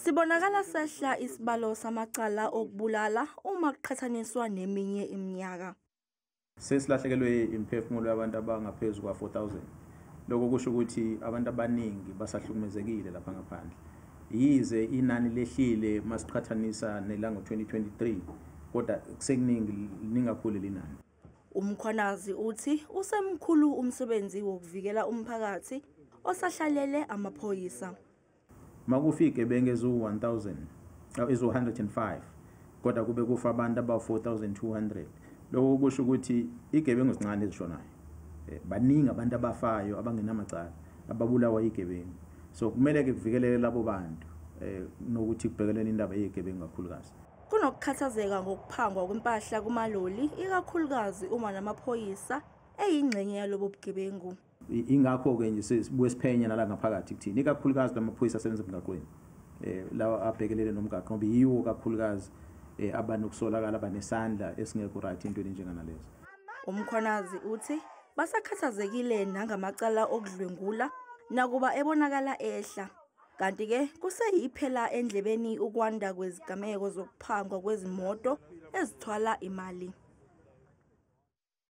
Sibonakala sehla isibalo samacala okubulala uma kuqhathaniswa neminye iminyaka. Sesilahlekelwe imiphefumulo yabantu abangaphezu kwa-4,000. Lokho kusho ukuthi abantu abaningi basahlukumezekile lapha ngaphandle. Yize inani lehlile masiqhathanisa nelango 2023, kodwa kusekuningi lingakhulu linani. UMkhwanazi uthi usemkhulu umsebenzi wokuvikela umphakathi osahlalele amaphoyisa. Makufike bengezu 1000 ezu 105, kodwa kube kufa abantu aba 4200. Lokho kusho ukuthi igebengu zincane ezishonayo. Baningi abantu abafayo abangenamacala ababulawa igebengu. So kumele ke kuvikeleke labo bantu nokuthi kubhekelene indaba yegebengu kakhulukazi. Kunokukhathazeka ngokuphangwa kwempahla kumaloli, ikakhulukazi uma namaphoyisa eyingxenye yalobo bugebengu. Ingakho-ke nje sibuye siphenye nala ngaphakathi kuthini, ikakhulukazi lamaphoyisa asebenza emgaqweni, lawa abhekelele nomgaqo, ngoba yiwo kakhulukazi abanokusolakala abanesandla esingekho right entweni enjenganalezo. UMkhwanazi uthi basakhathazekile nangamacala okudlwengula nakuba ebonakala ehla. Kanti-ke kuseyiphela endlebeni ukwanda kwezigameko zokuphangwa kwezimoto ezithwala imali.